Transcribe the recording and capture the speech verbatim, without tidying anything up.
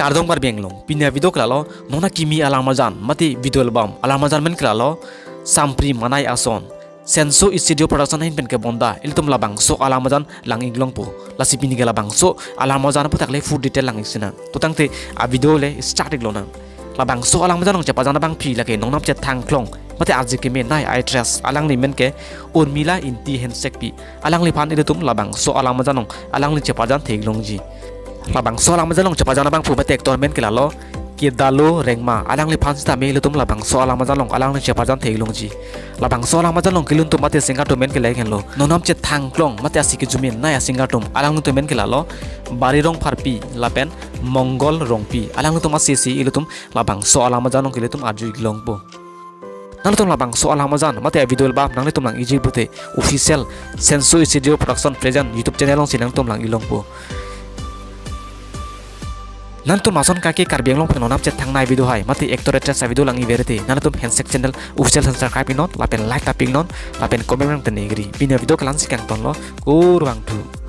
Kardom Karbi Anglong, pini avideo ke lalo, non akimi alam arjan, mate video album, alam arjan men ke lalo, Sampri Manai Ason. Senso Studio Production ahin pen kebonda, ilitum labangso alam arjan lang-ik longpo. Lasi pini ke labangso alam arjan aphuthak le full detail lang-ik sinang. To tangte avideo le start-ik lonang. Labangso alam arjan along chepajang abangpi lake nongnam chethang klong, mate arje keme nei actress, alangli men ke Urmila Ingti Hansekpi. Alangliphan ilitum labangso alam arjan along alangli chepajang thek longji. Labangso alam arjan along chepajang abangphu mate actor men ke lalo Kedalo Rengma. Alangliphan sitame ilitum labangso alam arjan along alangli chepajang thek longji. Labangso alam arjan along kelun atum mate singer atum men ke lake henlo, nongnam chethang klong mate asi kejume nei asinger atum, alanglitum men ke lalo Bari Rongpharpi lapen Mongol Rongpi. Alanglitum asesi ilitum labangso alam arjan along ke ilitum arju-ik longpo. Nanglitum labangso alam arjan mate avideo album nanglitum lang-ikji pute official Senso Studio Production present YouTube channel alongsi nangtum lang-ik longpo. Nanglitum lason kake Karbi Anglong pen nongnam chethang nei video hai mate actor actress avideo lang-ik verite, nanglitum Hansek channel official subscribe-iknon, lapen like ta pi-iknon, lapen comment nangthan-ikri. Pini avideo ke la-ansi kangtonlo, kurvangthu.